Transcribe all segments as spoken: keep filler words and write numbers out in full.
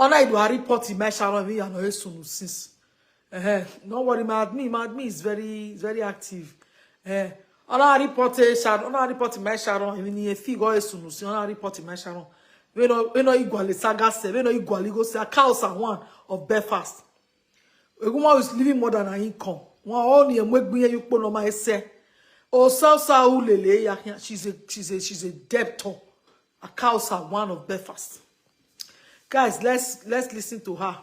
Ona idu Harry Potter my Sharon, me and Oyesun since. Eh, no worry, my admin, my admin is very, is very active. Eh, Ona Harry Potter Sharon, Ona Harry Potter my Sharon, even if you go Oyesun, see Ona Harry Potter my Sharon. We no, we no equally saga se, we no equally go say a house and one of Belfast. A woman who is living more than her income. One only a mwegbiye you put on my say. Oh, so so lele ya. She's a, she's a, she's a debtor. A house and one of Belfast. Guys, let's, let's listen to her.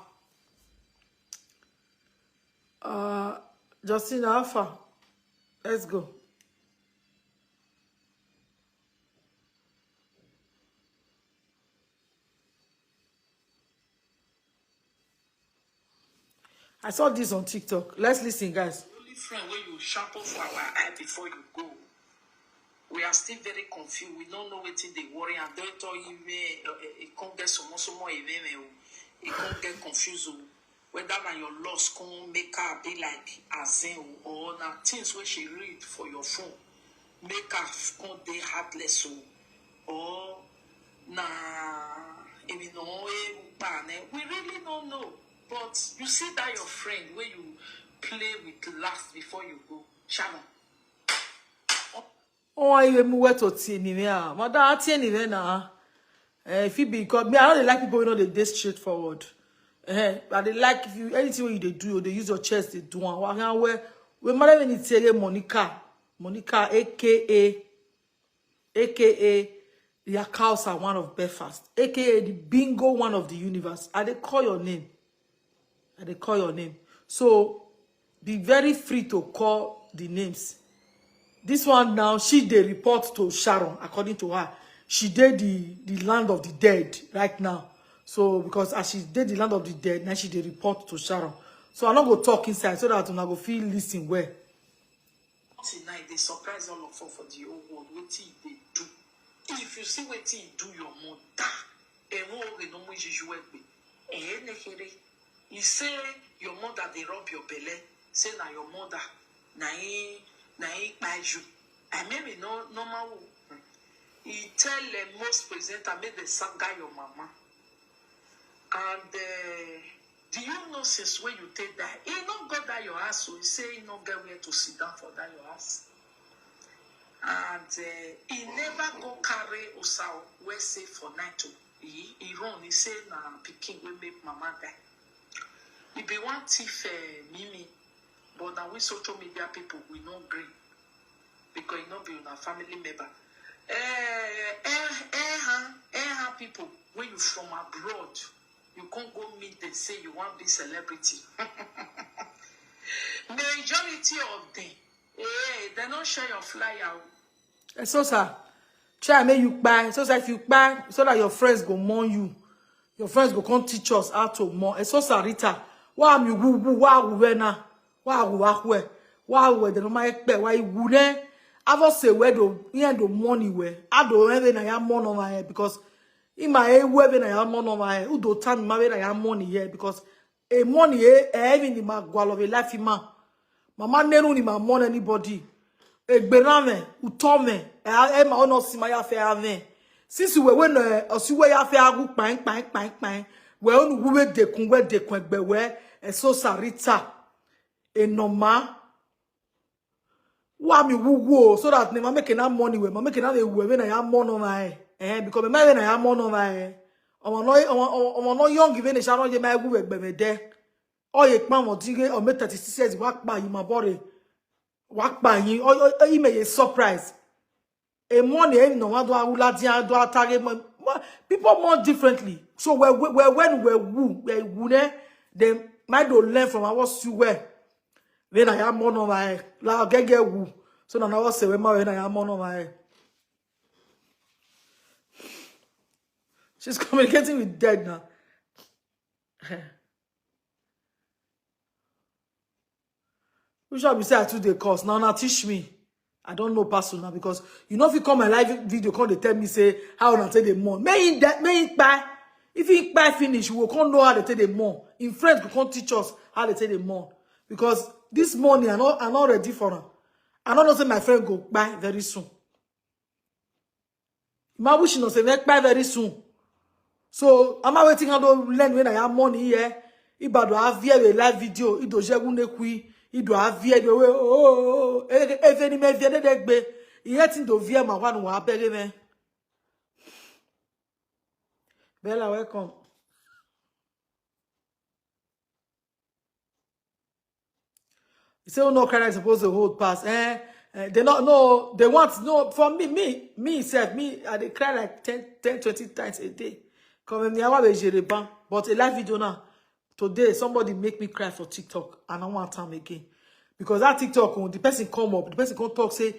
Uh, Justina Alpha, let's go. I saw this on TikTok. Let's listen, guys. Only friend where you sharpen for our eye before you go. We are still very confused. We don't know wetin dey worry am. Doctor, even, uh, e come get small small even o. E come get confused o. Whether na your loss come make her be like Azen o, or na things wey she read for your phone make her come dey heartless o, or na even no, we really no know. But you see that your friend wey you play with last before you go, Sharon. Oh, I even wet to tea anyway. Ah, madam, tea anyway now. Eh, if you be, because me, I don't like people who know they dey straightforward. Eh, but they like if you, anything wey you dey do, they use your chest, they do am. Wa kan we, we mara we ni tere Monica, Monica, A K A, A K A the Akausa one of Belfast, A K A the bingo one of the universe. I dey call your name. I dey call your name. So be very free to call the names. This one now, she dey report to Sharon, according to her. She dey the, the land of the dead right now. So because as she dey the land of the dead, now she dey report to Sharon. So I no go talk inside so that una go feel listen well. Tonight, they surprise all of us for the whole world. Wetin e dey do? If you see wetin e do your mother, eh, who only no more you egbe. Eh, nekere. He say your mother dey rub your belly. Say na your mother. Na him, na him kpai you. I mean, we no normal. Hmm. He tell, eh, most presenter make they saga your mama. And, eh, do you know since when you take that? He no go that your house, so he say he no get where to sit down for that your house. And, eh, he never go carry Osao where say for night o. He, he run, he say na pikin wey make mama die. He be one thief, eh, Mimi, but na we social media people, we no gree because e no be una family member. Eh, eh, eh, huh, eh, huh, people, when you from abroad, you can't go meet them, say you want be celebrity. Majority of them, eh, they no share your flyer o. Eh, so sir, try make you buy. So sir, if you buy, so that your friends go mourn you, your friends go come teach us how to mourn. Eh, so sir, Rita, why am you woo woo? Why are we now? Why are we where? Why are we the normal expect? Why you wouldn't? I was say where do you end the money where? I don't have any more on my head because in my head, where na ya money on my head. Who do time my way na ya money here because a money, eh, eh, even the magwalo of a life man. Mama neru ni ma mourn anybody. Egberame, utome, eh, eh, ma ono sima ya fe ave. Since we, we no, eh, osi we ya fe agu pine, pine, pine, pine. We onu we dekun, we dekun egbe we, eh, so Sarita, eh, normal. Wa mi wu wo, so that ne ma make na money we, ma make na the we, we na ya mourn on my, eh, because me na ya mourn on my, eh. Omo no, omo, omo, omo no young, even a sharon ye my wu egbe me de. Oh, ye kpa mo dige, oh, me thirty-six years, wa kpa yi ma bore. Wa kpa yi, oh, oh, oh, he may a surprise. A money, eh, no one do a hula dia, do a target mo-, mo-, people mourn differently. So we, we, we, when we woo, we woo, eh, then might do learn from our sue where. When I am mourn on my, la gege woo. So now I was say, when I am mourn on my. She's communicating with dead now. Which one be say I too dey curse? Now, now teach me. I don't know personal because you know if you come my live video, come they tell me say how una take dey mourn. May in that, may in buy. If he buy finish, we will come know how they take dey mourn. In friends, we come teach us how they take dey mourn. Because this morning, I not, I not ready for am. I don't know say my friend go buy very soon. My wish no say make buy very soon. So, am I waiting on the land when I have money here? Ibado avie a live video, ido jegu nekwi, ido avie the way, oh, oh, oh, oh, eh, eh, even me vie de degbe. Yet in do vie ma wan wa bere me. Bella, welcome. You say, "Oh, no, cry is supposed to hold pass." Eh? Eh, they not, no, they want, no, for me, me, me, self, me, I dey cry like ten, ten, twenty times a day. Come me, I want to ban, but a live video now. Today, somebody make me cry for TikTok, and I want time again. Because that TikTok, when the person come up, the person come talk, say,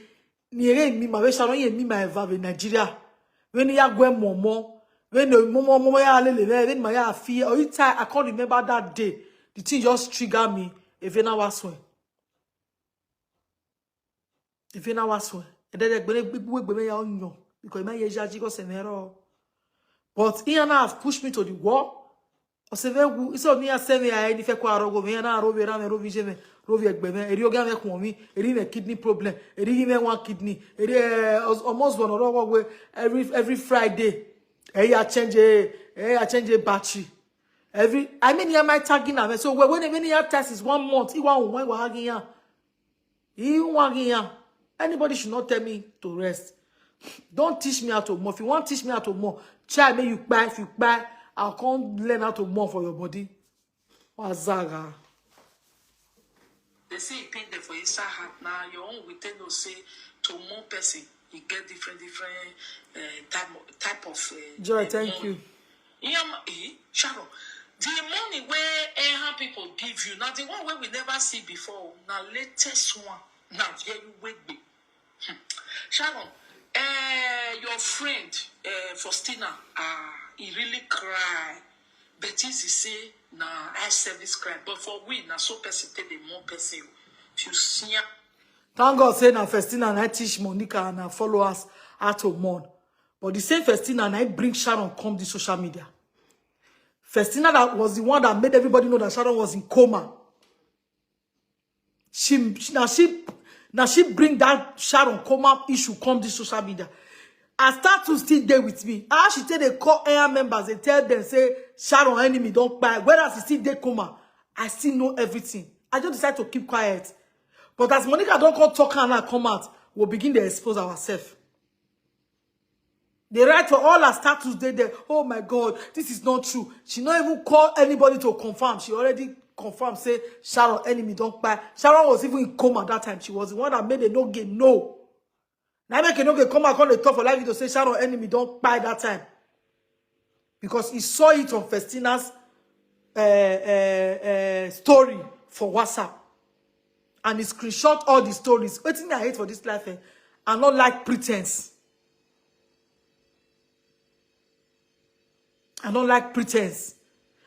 "Ni ere mi ma, we shall not hear me, my vibe in Nigeria." When ya gwe momo, when the momo, momo ya lele, when, when my ya fear, or you tie, I can't remember that day. The thing just trigger me. If you know what's when. If you know what's when. And then the gbene, gbene, gbene, ya onyo. Because my ye jaji go semero. But he and I have pushed me to the wall. Oseve wu, iso ni asemi a eni fe kwa rogo, me na rovi ra me, rovi je me, rovi egbe me, eri oga me kwa mi, eri me kidney problem, eri me one kidney, eri, eh, os-, almost one rogo we every, every Friday. Eh, ya change, eh, eh, ya change a battery. Every, I mean, yeah, my tagging am. So when, when, when your test is one month, he want, why, why, yeah. He want, yeah. Anybody should not tell me to rest. Don't teach me how to move. If you want to teach me how to move, try me, you buy, if you buy, I'll come learn how to move for your body. Wazaga. They say e pain dem for inside heart. Now your own, we tell us say to more person, you get different, different, uh, type of, type of, uh, Joy, uh, thank money. You. Yeah, ma-, eh, Sharon, the money where Eha people give you, now the one where we never see before, now latest one, now here you wait me. Hmm. Sharon, uh, your friend, uh, Faustina, uh, he really cry. But easy say na eye service crime. But for we, na so person take dey mourn person. If you see am. Thank God say na Festina na teach Monica and her followers how to mourn. But the same Festina na bring Sharon come the social media. Festina that was the one that made everybody know that Sharon was in coma. She, she, now she, now she bring that Sharon coma issue come this social media. I start to still dey with me. How she take dey call A R members, they tell them say Sharon enemy don't buy. Whereas she still dey coma, I still know everything. I just decide to keep quiet. But as Monica don't come talk and I come out, we'll begin to expose ourselves. They write for all her status dey there. Oh my God, this is not true. She not even call anybody to confirm. She already confirm say Sharon enemy don't buy. Sharon was even in coma that time. She was the one that made a no game. No. Now make a no game come out on the top for live video say Sharon enemy don't buy that time. Because he saw it on Festina's, uh, uh, uh, story for WhatsApp. And he screenshot all the stories. Wetin I hate for this life, eh? I don't like pretense. I don't like pretense.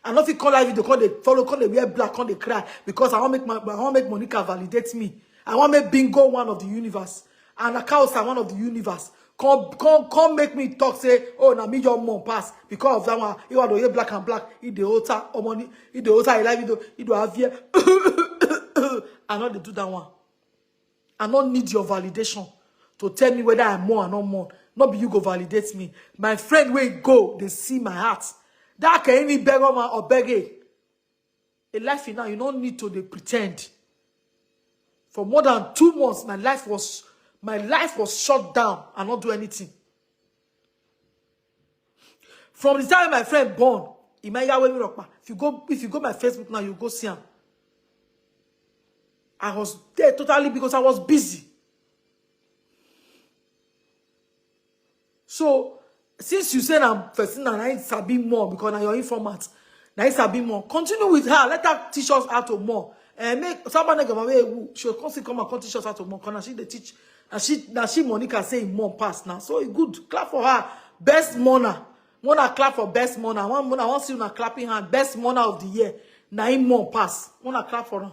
I don't feel call live video, call they follow, call they wear black, call they cry. Because I want make my, I want make Monica validate me. I want make Bingo one of the universe. And Akaosa one of the universe. Come, come, come make me talk, say, "Oh, na me your mom pass." Because of that one, you are the black and black. He the altar, or money, he the altar, he live video, he do have here. I know they do that one. I don't need your validation to tell me whether I'm more or not more. Not be you go validate me. My friend, where go, they see my heart. That can any beggar man or beg it. A life in now, you don't need to dey pretend. For more than two months, my life was, my life was shut down. I not do anything. From the time my friend born, Imaya Wemi Ropa, if you go, if you go my Facebook now, you go see him. I was there totally because I was busy. So, since you say na person na, na him sabi more because na your informant, na him sabi more. Continue with her. Let her teach us how to more. And make somebody go away. She come see come and come teach us how to more. 'Cause na she dey teach. Na she, na she Monica say him more pass now. So e good. Clap for her. Best mourner. Wanna clap for best mourner. One mourner, I want see una clapping hand. Best mourner of the year. Na him more pass. Wanna clap for her.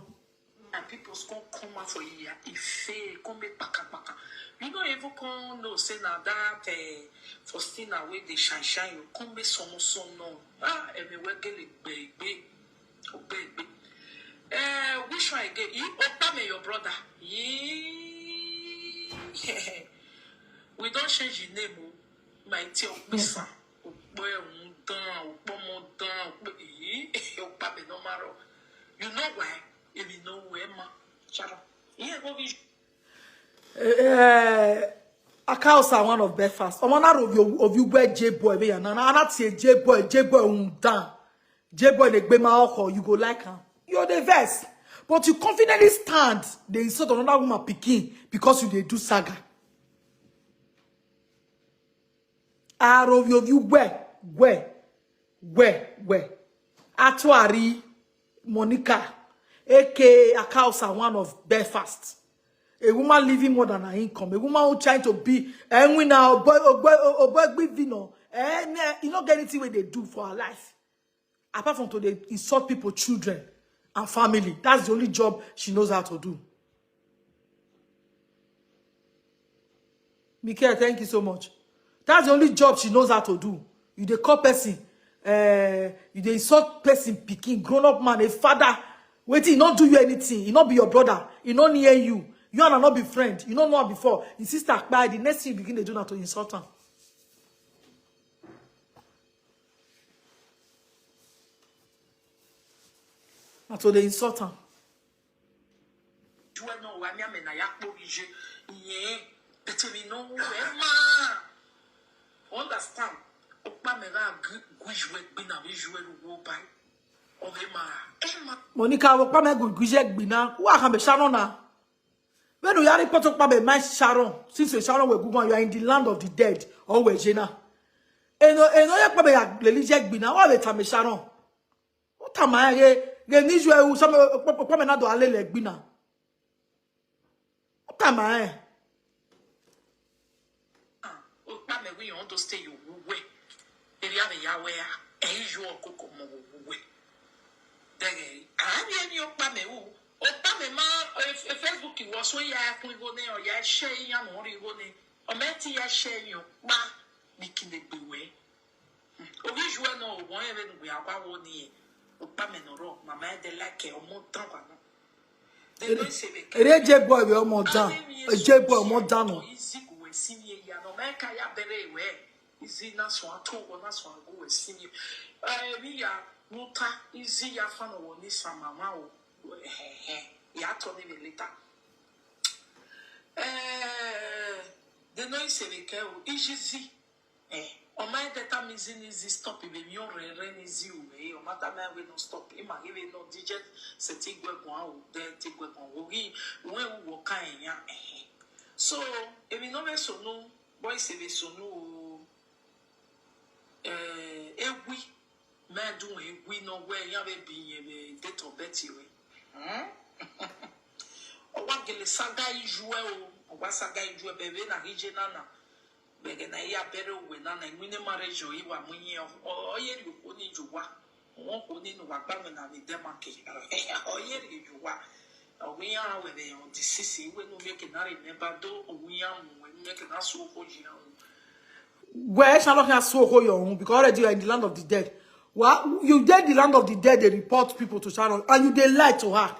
And people come come out for here. If they come make paka paka. You don't even come no say na that, eh, Faustina wey dey shine shine. You come make some some no. Ah, emi wegele baby. Oh, baby. Eh, which one again? You Okpame, your brother. Yee. We don't change your name, oh. My tea Okpisa. Okpoe, mm, Tán, ó pọ̀ mọ́ tán, ó pé, èyí, ó pa bẹ̀ náà máa rọ̀. You know why? Èmi náà wẹ̀ mọ́. Ṣáà. Ìyẹn kò fi Eh, Akaosa one of Belfast. Omo na rovi of you where J boy be na na na tie J boy J boy undan. J boy le gbe ma oko, you go like am. You dey vex, but you confidently stand dey insult another woman pikin because you dey do saga. Arovi of you where where where where Atuari Monica, A K A Akaosa one of Belfast. A woman living more than her income. A woman who trying to be, and we now, oh boy, oh boy, oh boy, give you know, and you not get anything wey they do for her life. Apart from to dey insult people, children, and family. That's the only job she knows how to do. Mikel, thank you so much. That's the only job she knows how to do. You dey call person, uh, you dey insult person, pikin, grown up man, a father. Wetin, he not do you anything. He not be your brother. He not near you. You and I not be friend. You not know her before. His sister kpai. The next thing you begin to do now to insult her. Na to dey insult am. Ju ẹ náà wà ní àmì náà yà pọ̀ ìṣe ìyẹn ètò mi náà wẹ̀ máa understand. Ó pa mi rà gíjú ẹgbẹ́ náà bí ju ẹrù wọ́ báyìí. Ọ̀rẹ́ máa ẹ máa. Monica, wo pa me gu guje gbina. Wa kan be Sharon na. When you yari poto pa be my Sharon, since you Sharon we gugu, you are in the land of the dead. Or we jena. Eno eno ya pa be ya leli je gbina. Wa be ta me Sharon. Uta ma ge ge ni ju e u sa me pa me na do alele gbina. Uta ma e. Okpa me we on to stay you we. Eri ame ya we a. E ju okoko mo we. Dege a bi emi okpa me u. Okpa me ma e Facebook wo so ya kun go ne o ya share ya mo ri go ne. O me ti ya share yo pa. Bi kinde gbe we. Ovi ju ẹ náà ò wọ́n ẹ̀rẹ́ nùgbé àwa wo ni ẹ̀. Ó pa mi nọ̀rọ̀ màmá ẹ̀ dẹ́ láìkẹ́ ọmọ tán wà náà. Dẹ́nu ìṣèlè kẹ́. Ere je boy we omo dan. E je boy omo dan no. Ìzí kò wẹ̀ sí ní ẹ̀yà náà mẹ́ka yà bẹ̀rẹ̀ ìwẹ̀. Ìzí náà sùn àtò wọ náà sùn àgọ́ wẹ̀ sí ní. Ẹ̀rí ya ló ta ìzí ya fáwọn wọ ní sàmàmà o. Ìyá tọ́ níbi létà. Dẹ́nu ìṣèlè kẹ́ o ìzí zí. Eh, o ma ede ta mi zi ni zi stop ibe mi o re re ni zi u e o ma ta me we no stop e ma give no dije se ti gwe gun a o de ti gwe gun o ri we u wo ka e ya eh. So e mi no me so no boy se be so no o eh e wi me du e wi no we ya be bi ye be de to be ti we. Hmm? O wa gele saga ijue o o wa saga ijue be be na rije nana. Bege na iya bere uwe na na ngwine marriage o iwa munye o ye ri ko ni juwa. Won ko ni no wa gba na mi de make. O ye ri juwa. O wi ya we be o di sisi we no make na remember do o wi ya mu we make na so ko ji ya. Where shall I so ho your own? Because already you are in the land of the dead. Well, you dey the land of the dead, they report people to Sharon, and you dey lie to her.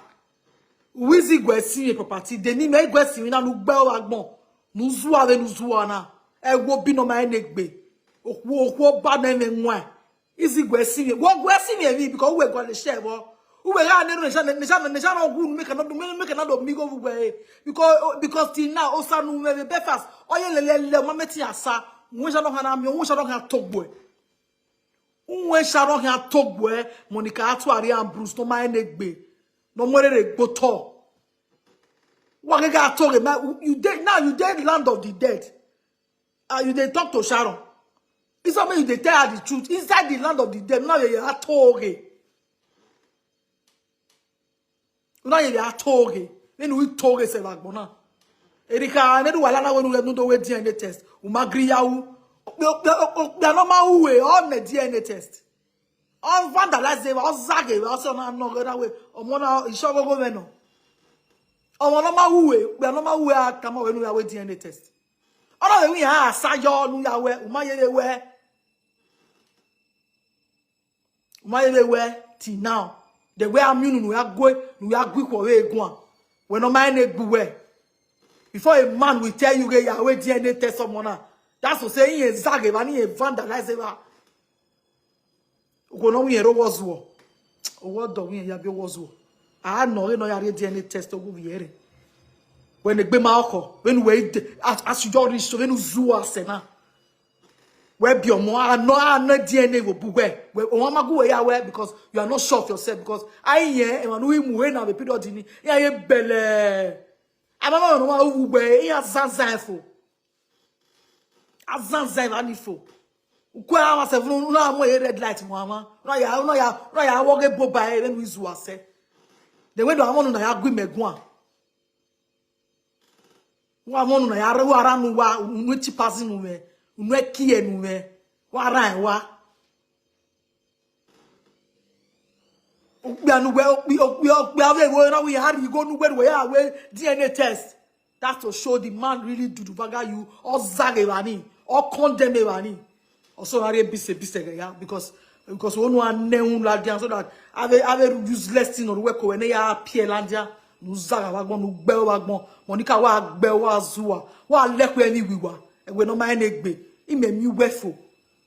Wizi gwe si ye property, they need me gwe si na lu gbe o agbon. Nu zuwa ve nu zuwa na. E wo bi no ma enegbe. Okwo okwo ba na me nwa. Izi gwe si ye. Wo gwe si ye vi because we gwa le share bo. Uwe ga ne no ne sha ne sha ne sha no gu nu me kana do me me kana do mi go bu gwe. Because because till now o sa nu me be fast. O ye le le le ma me ti asa. Nwe sha no ha na mi, nwe sha no ha to gwe. Nwe sha no ha to gwe. Monica Atuari and Bruce no ma enegbe. No more re gboto. Wa ga ga to re ma you dey now you dey land of the dead. Ah, you dey talk to Sharon. It's not me you dey tell her the truth. Inside the land of the dead, now you are toge. Now you are toge. Then we toge se bagbona. Erika, ne du wala na wenu nu do we D N A test. Umagri yawu. Be no ma uwe on the D N A test. On vandalize we, on zage we, on so na no go that way. Omo na isogo go we no. Omo no ma uwe, be no ma uwe a kama wenu ya we D N A test. Ona we wi ha sa yo nu ya we, uma ye we. Uma ye we till now. The way I'm you nu ya gwe, nu ya gwe ko we gwan. We no ma ne gbu we. Before a man will tell you, "Hey, ya we D N A test someone now." That's to say he is zage, but he vandalize it. Ugo no wi ero wozuo. Owo do wi ya bi wozuo. A no, e no ya re D N A test ogu wi ere. When e gbe ma oko, when we de, as, as you just reach, so when you zuo ase na. We bi omo, a no, a no D N A wo bu we. We, o ma gu we ya we because you are not sure of yourself because I ye, e ma no imu we na be period ni. Ya ye bele. A ma ma no ma u we, ya zan zan fo. A zan zan ani fo. Ukwe ama se funu na mo ye red light mo ama. Na ya, na ya, na ya wo ge bo ba e when we zuo ase. The way do ama no na ya gwi megwa. Wa mo no na ya re wa ra nu wa, nu ti pass nu we. Nu e ki e nu we. Wa ra e wa. Okpia nu we, okpia, okpia, okpia we wo na we hari go nu we we ya we D N A test. That's to show the man really do the bagger you or zage bani or condemn bani. Also, I bise bise ya because because one one neun la dia so that have a have a useless thing or we ko we ne ya pie la dia. Nu zaga wa gbon, nu gbe wa gbon. Monica wa gbe wa zuwa. Wa le ku eni wiwa. E we no ma ene gbe. Ime mi we fo.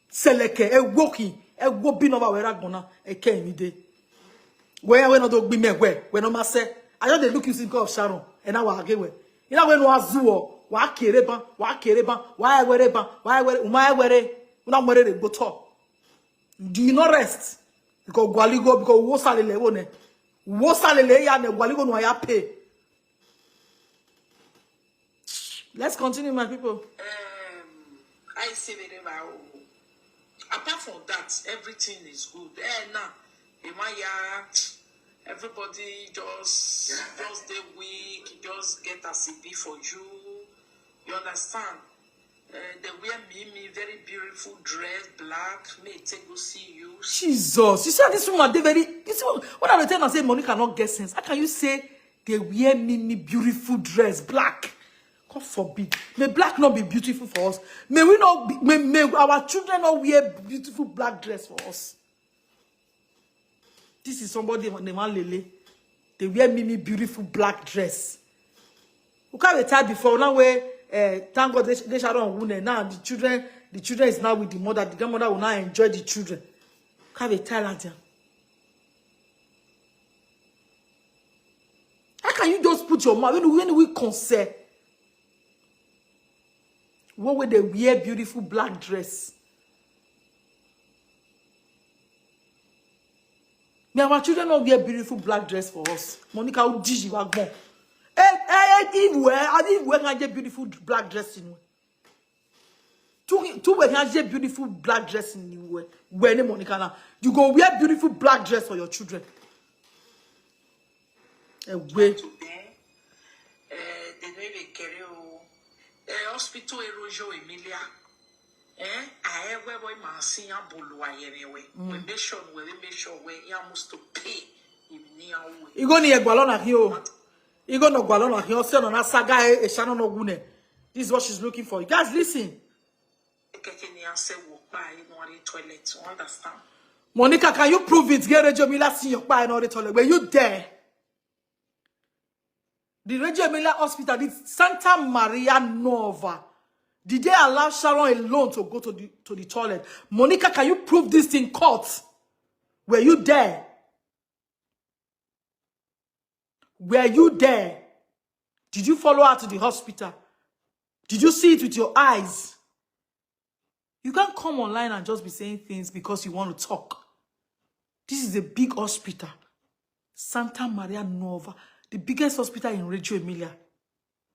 Seleke e wo ki, e wo bi no ba we ra gbon na. E ke mi de. We we no do gbi me we. We no ma se. I just dey look you since God of Sharon. E na wa age we. Ina we no azuo. Wa kere ban, wa kere ban, wa e were ban, wa e were, uma e were. Una were re gboto. Do you not rest? Because gwaligo, because wo salele wo ne. Wo salele ya ne gwaligo no ya pay. Let's continue, my people. Um, I say wherever. Apart from that, everything is good. Eh, now, Emaya, everybody just just the week, just get as it be for you. You understand? Uh, they wear me, me very beautiful dress, black. Me take go see you. Jesus, you see how this woman dey very. You see what, what I dey tell am say Monica no get sense. How can you say they wear me, me beautiful dress, black? God forbid. May black not be beautiful for us. May we not. Be, may, may our children not wear beautiful black dress for us. This is somebody named Lele. They wear me, me beautiful black dress. We can't retire before now. Where uh, thank God they, they shall run wound. Now the children, the children is now with the mother. The grandmother will now enjoy the children. Can't retire like that. How can you just put your mouth when we concern? What would they wear beautiful black dress? May our children not wear beautiful black dress for us. Monica, who did you want? Eh, eh, eh, if we, I if we can get beautiful black dress in. Two, two we can get beautiful black dress in you. When Monica now, you go wear beautiful black dress for your children. Away. Today, uh, they no even carry o. Uh, hospital erosion Emilia. Eh, I ever boy ma si ya bolo ayere we. We make sure we make sure we ya must to pay him ni awe. Igo ni egbalo na hio. Igo no gbalo na hio se no na saga e shano no gune. This is what she's looking for. You guys listen. Keke ni ase wo pa e no re toilet. You understand? Monica, can you prove it? Get Radio Mila si your pa e no re toilet. Were you there? The Radio Mila Hospital, the Santa Maria Nova. Did they allow Sharon alone to go to the to the toilet? Monica, can you prove this in court? Were you there? Were you there? Did you follow her to the hospital? Did you see it with your eyes? You can't come online and just be saying things because you want to talk. This is a big hospital. Santa Maria Nova, the biggest hospital in Reggio Emilia.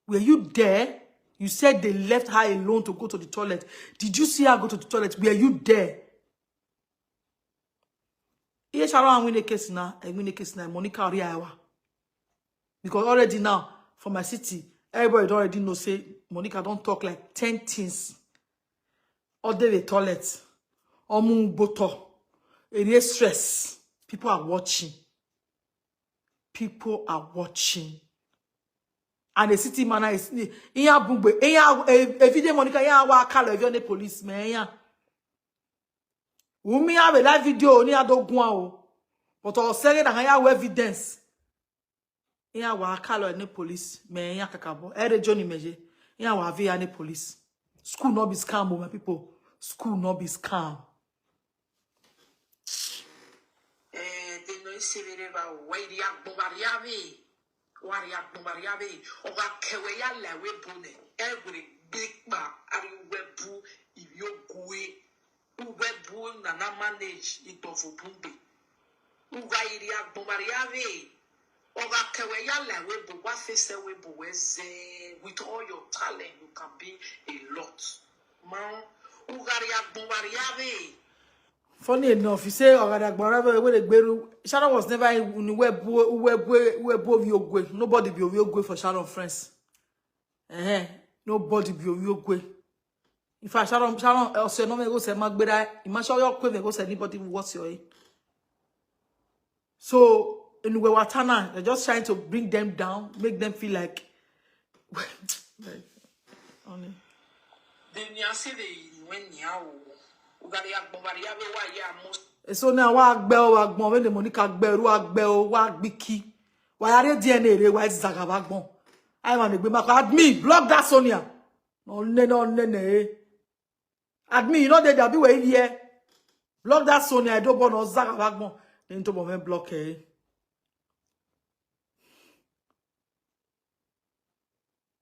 Were you there? You said they left her alone to go to the toilet. Did you see her go to the toilet? Were you there? Iye Sharon and win a case now, and win a case now. Monica Oriawa. Because already now, for my city, everybody don already know say Monica don talk like ten things. All day the toilet, omu boto, area stress. People are watching. People are watching. And the city man is iya bugbe iya everyday Monica iya wa kala if you're the policeman iya. Umi have a live video ni adogun o. But o sere na ya evidence. Iya wa kala ni police me iya kakabo. Ere Johnny meje. Iya wa via ni police. School no be scam o, my people. School no be scam. Severe ba wa iri agbon bari ave. Wa iri agbon bari ave. Oga kewe ya lewe bone. Egwere gbikpa ari webu iri ogue. Uwebu nana manage idovu bungbe. Uga iri agbon bari ave. Oga kewe ya lewe bo wa fese we bo we ze. With all your talent, you can be a lot. Man, uga iri agbon bari ave. Funny enough, you say Ogada Gbarabe wey dey gberu. Sharon was never in Uwebu Uwebu Uwebu Oviogwe. Nobody be Oviogwe for Sharon friends. Eh, nobody be Oviogwe. In fact, Sharon Sharon also no me go say Magbera. Imagine your kwe me go say anybody who wants your. So in Uwe Watana, they're just trying to bring them down, make them feel like. Like, only. Then you see the when you are. Ugari agbon bari ave wa ya most. So now wa gbe o wa gbon when the Monica gbe ru wa gbe o wa gbiki. Wa ya re D N A re wa zaga wa gbon. I want to be my admin block that Sonia. No ne no ne ne. Admin, you know they be where here. Block that Sonia. I don't want to zaga wa gbon. Then to be block eh.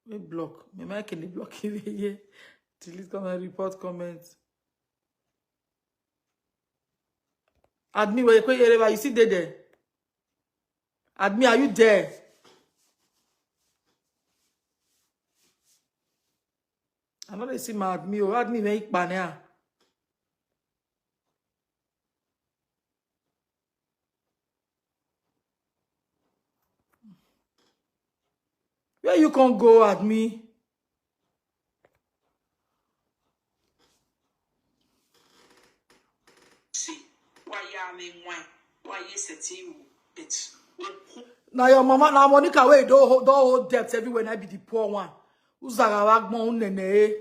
We block. Me make any block here. Delete comment, report comment. Admin, where you, you see they there? Admin, are you there? I know they see my admin. Oh, admin, make banner. Where you can go at me? See, why you are me why? Why you say to you? It's now your mama, now Monica, where don't hold, don't hold debt everywhere. And I be the poor one. Uzagawagbon nene.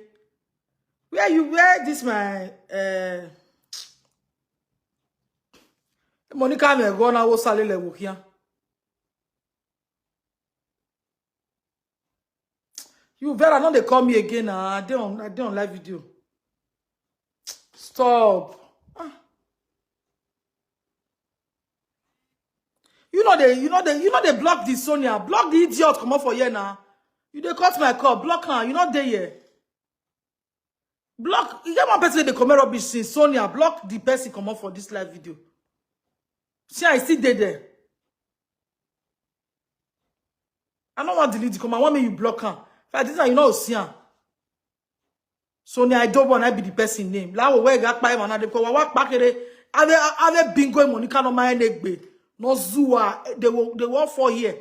Where you? Where this my uh, Monica me go na wo sale le wo here. You better not they call me again. Nah. I don't I don't live video. Stop. Ah. You know they you know they you know they block the Sonia. Block the idiot come up for here now. You they cut my call. Block her. You not there here. Block. You get one person they come rubbish since Sonia. Block the person come up for this live video. See, I still did there. I don't want delete the comment. I want me you block her. If I did that, you know, see her. Sonia I don't want I be the person name. La wo we ga pa e ma na de ko wa wa pa kere. Ave ave bingo e Monica no ma enegbe. No zuwa they will they will fall here.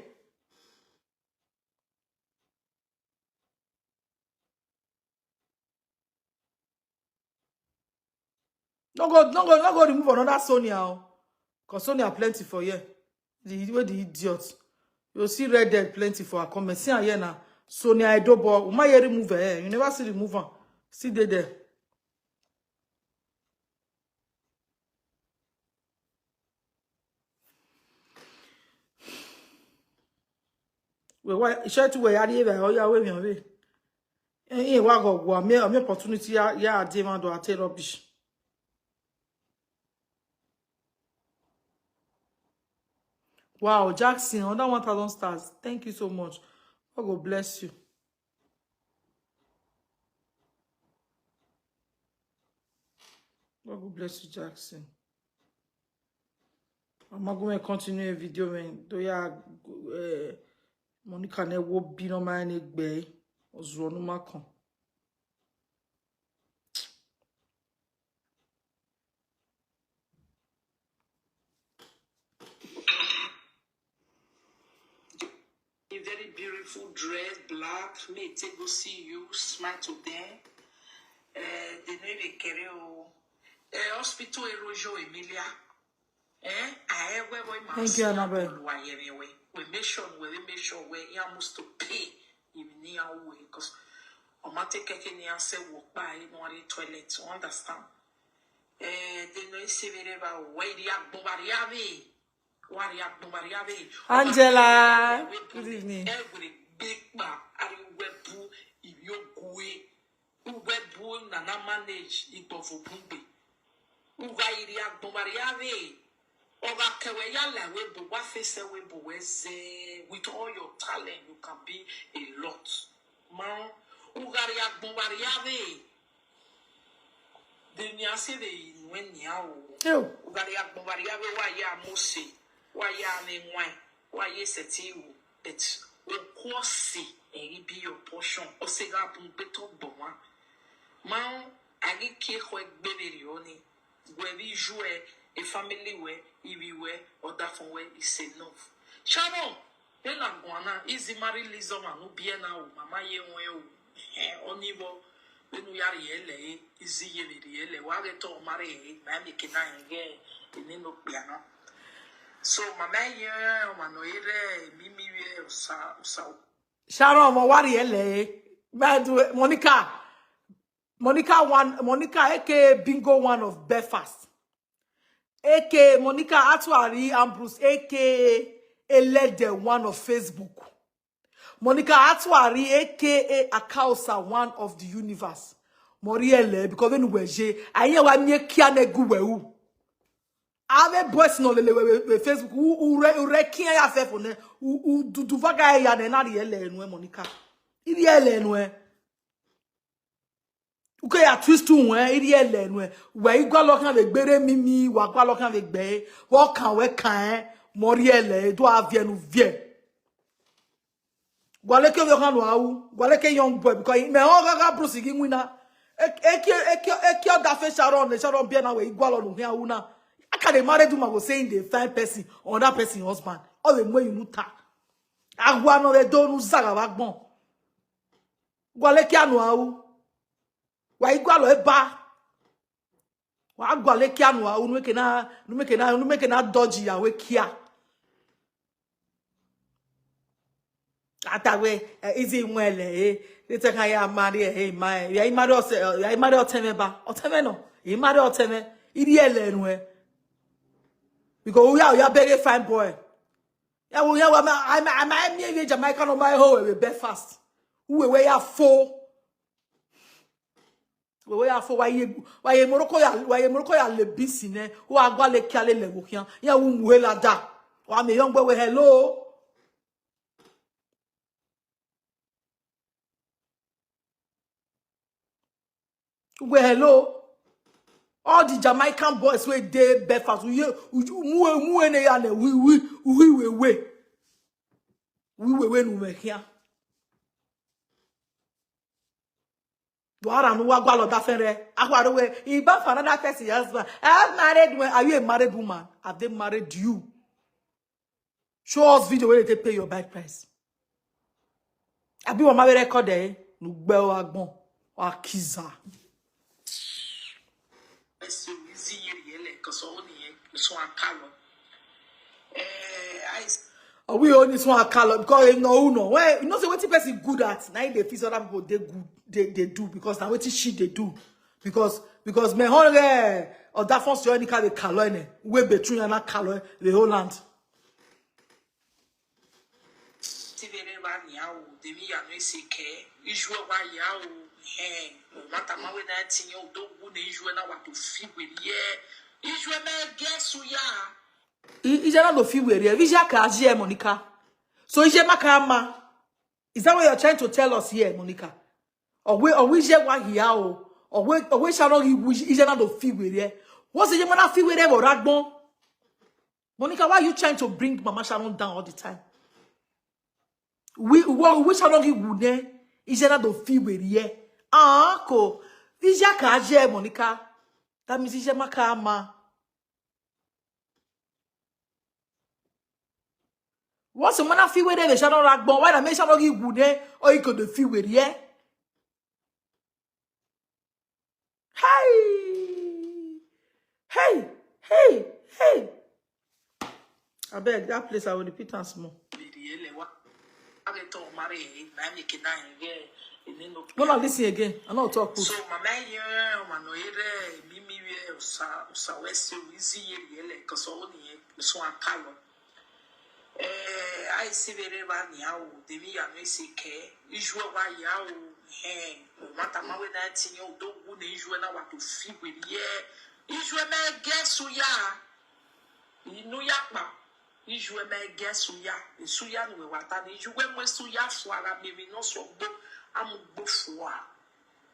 No go, no go, no go remove another Sonia. Oh. Cause Sonia plenty for here. The way the idiot. You see red dead plenty for her comment. See her here now. Sonia Edobo. Uma here remove her. You never see remove her. See they there. We why share to where are you? Oh yeah, we me. Eh, eh, wa go go. Me, me opportunity ya ya dey man do ate rubbish. Wow, Jackson, another one thousand stars. Thank you so much. God go bless you. God go bless you, Jackson. I'm not going to continue a video when do ya uh, Monica ne wo bi no ma ne gbe ozuo no ma kon. A very beautiful dress, black, me take go see you, smile to them. Uh, they know they carry o. Uh, hospital erosion, Emilia. Eh? I ever boy. Thank you, Annabelle. We make sure we make sure we almost to pay. Even near way because Omate keke ni ase work by no toilet. You understand? Eh, they know it's very about where the agbobariave. Angela, good evening. Every big bar, are you webu, if you go, webu, nana manage, it of Ubumbi. Uga iri agbobariave. Oga kewe ya la we bo wa face we bo we ze. With all your talent, you can be a lot. Ma, ugari agbon wari ave. De ni ase de inwe ni a o. Ew. Ugari agbon wari ave wa ya mose. Wa ya ne nwa. Wa ye seti o. But o kosi e be your portion. O se ga bun beto gbo wa. Ma, agi ki e ko e gbe de ri oni. Wherever you are, a family where, if you were, or that from where is enough. Sharon, then I'm gonna easy marry Lizzo and no be na o, mama ye won o. Eh, oni bo, when we are here, easy ye, here, wa get to marry, eh, na mi kina ye, ini no piano. So, mama ye, mano ere, mimi ye, usa, usa. Sharon, mo wari ele. By the way, Monica, Monica one, Monica, A K A Bingo one of Belfast. A K A Monica Atuari Ambrose, A K A Elede one of Facebook. Monica Atuari, A K A Akaosa one of the universe. Moriele, because when we je, I hear wa mi kia ne gu we u. Ave boys no lele we, we, we Facebook, u, u re, u re kia ya fe fo ne, u, u du, du vaga ya ne na ri ele nu e Monica. Iri ele nu e. Uke ya twist tu we, iri ele nu e. We igwa lo kan ve gbere mimi, wa gwa lo kan ve gbe. Wo kan we kan e, moriele, do avie nu vie. Gwaleke yo kan lo awu, gwaleke young boy, because me o ga ga Bruce gi wina. Eki, eki, eki, eki o da fe Sharon, ne Sharon bi na we igwa lo nu hia una. I can marry do ma go say in the fine person, or that person husband. All the way you nuta. Agwa no le do nu zaga wa gbon. Gwaleke anu awu. Wa igwa lo e ba. Wa gwaleke anu awu, nu ke na, nu ke na, nu ke na dodgy ya we kia. Atawe, eh, easy nwele, eh. They take ya marry, eh, my, ya marry ose, ya marry oteme ba. Oteme no. He marry oteme. Iri ele nu e. Because we are, we are very fine boy. Ya wo ya wa ma, I, I, I, me, me, Jamaica no my hoe we Belfast. Who we ya fo. We we ya fo wa ye, wa ye Morocco ya, wa ye Morocco ya le bisi ne. Wa gwa le kia le le wo kian. Ya wu mu he la da. Wa me young boy we hello. Well, hello. All the Jamaican boys wey dey Belfast, we, we, we, we, we, we, we, we, we, we, we, we, nu me here. Duara nu wa gwa lo da fere. Akwa do we, he back for another person husband. I have married when, are you a married woman? Have they married you? Show us video where they take pay your bike price. Abi wa ma be record eh? Nu gbe wa gbon. Wa kiza. Esi o, isi ye ye le, 'cause o ni ye, so a kalo. Eh, I s- Oh, we only so a kalo because you know who know. Well, you know say wetin person good at, na him dey fit other people dey good, they, they do because na wetin she dey do. Because, because me hon eh, or that phone so any kind of kalo ene, we between and kalo the whole land. Ti vere va nia o, de mi ya no ese ke. Ijue wa ya o, he. O mata ma we na ti yo do gu ne ijue na wa to fi we ye. Ijue me gesu ya. I, ije na do fi we ye. Vija ka aji e Monica. So ije ma ka ma. Is that what you're trying to tell us here, Monica? Or we, or we je wa ya o. Or we, or we shall not ije na do fi we ye. What's the man fi we ye or ragbon? Monica, why are you trying to bring Mama Sharon down all the time? We, we, we shall not give ne. Ije na do fi we ye. Ah, ko. Ije ka je, Monica. That means ije ma ka ma. What's the man fi we ye, Sharon ragbon? Why na me Sharon give ne? Or you could do fi we ye? Hey! Hey! Hey! Hey! I beg, that place I will repeat am small. Lady Elewa. I get to marry, eh, na me kina ye. Ene no. No, no, listen again. I no talk good. So, mama, ye, mano, ere, mimi, ye, usa, usa, wesi, wizi, ye, ye, le, 'cause o ni ye, so a kalo. Eh, I see very bad now. De mi ya no ese ke. Ijue wa ya o. He. O mata ma we na ti yo do gu ne ijue na wa to fi we ye. Ijue me gesu ya. Inu ya pa. Ijue me ge suya. Suya ni we wata ni. Ijue me suya fu ara mi bi no so gbo. Amu gbo fu a.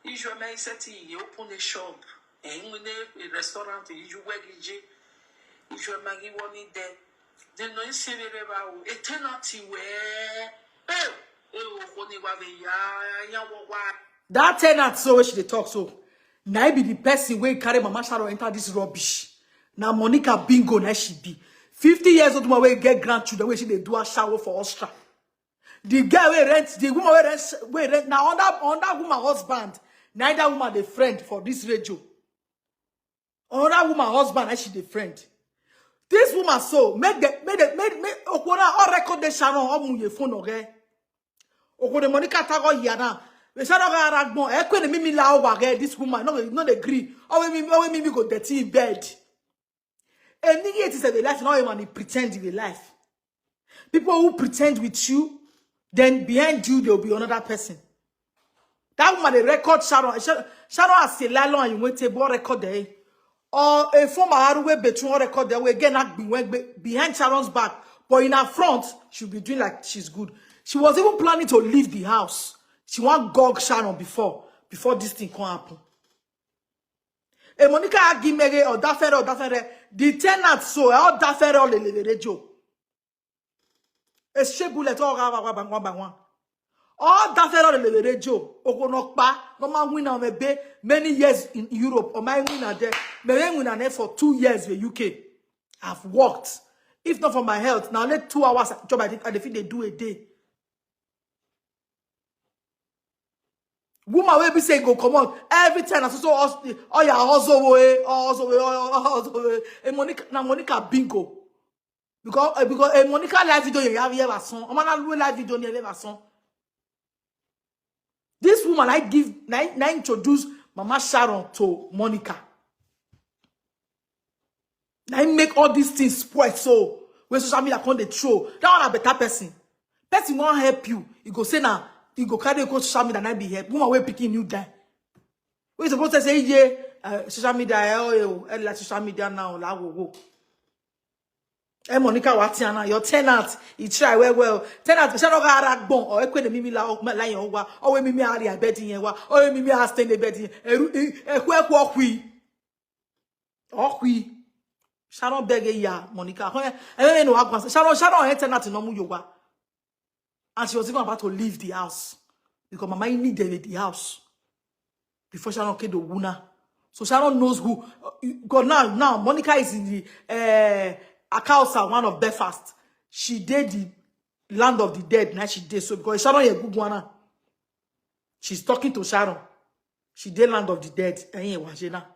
Ijue me se ti ye open a shop. E nwe ne a restaurant. Ijue gi je. Ijue me gi woni de. De no isi rere ba o. E tenant we. Eh. Eh, o ko ni wa be ya. Ya wo wa. That tenant so wey she dey talk so, na e be the person wey carry Mama Sharon enter this rubbish. Na Monica Bingo na she be. Fifty years old woman wey get grandchildren wey she dey do ashawo for Austria. The girl wey rent, the woman wey rent, wey rent na under under woman husband. Na that woman dey friend for this radio. Another woman husband na she dey friend. This woman so make the make the make make Okpona all record the Sharon all mu ye phone oge. Okpona Monica tago here now. We Sharon ga aragbon e kwe ni mimi la owa ge this woman no no dey gree. Owe mi owe mi go dirty in bed. Any yet is a life, not even pretend in life. People who pretend with you, then behind you there will be another person. That woman dey record Sharon. Sharon, Sharon as a lalo and you went table record there. Or a former Haruwe between record there. We again not be behind Sharon's back, but in her front she'll be doing like she's good. She was even planning to leave the house. She want gog Sharon before before this thing can happen. E Monica Agimere or Dafere or Dafere, the tenant so all Dafere all the radio. E shey bullet all ga ba ba ba one. All Dafere all the radio. Ogonokpa no ma win am ebe many years in Europe or my win am there. Me win am there for two years in U K. I've worked. If not for my health, now let two hours job I think I dey fit dey do a day. Woman wey be say go comot every time na so so all your hustle wey hustle wey hustle wey. E Monica na Monica Bingo because eh, because e Monica live video yẹn yàrá yẹn wà sán ọmọ náà ló live video ni ẹ lè wà sán. This woman I give na na introduce Mama Sharon to Monica. Na him make all these things spoil so when social media come dey throw. That one na better person. Person wan help you. You go say na you go carry you go social media na be help. Woman wey pikin you die. Wey suppose say say ye uh, social media eh oh eh oh eh like social media now la wo wo. Eh Monica Watiana, your tenant, he try well well. Tenant, Sharon ga aragbon or ekwe ne mimi la la yen wa. O we mimi ari abed yen wa. O we mimi a stay in bed yen. Eru ekwe ekwe okwi. Okwi. Sharon beg ya Monica. Eh eh no agwa. Sharon Sharon eh tenant no mu yo wa. And she was even about to leave the house because Mama needed the house before Sharon came to Wuna. So Sharon knows who. Because now, now Monica is in the uh, Akausa, one of Belfast. She did the land of the dead. Now she did so because Sharon is good one. She's talking to Sharon. She did land of the dead. And here was now.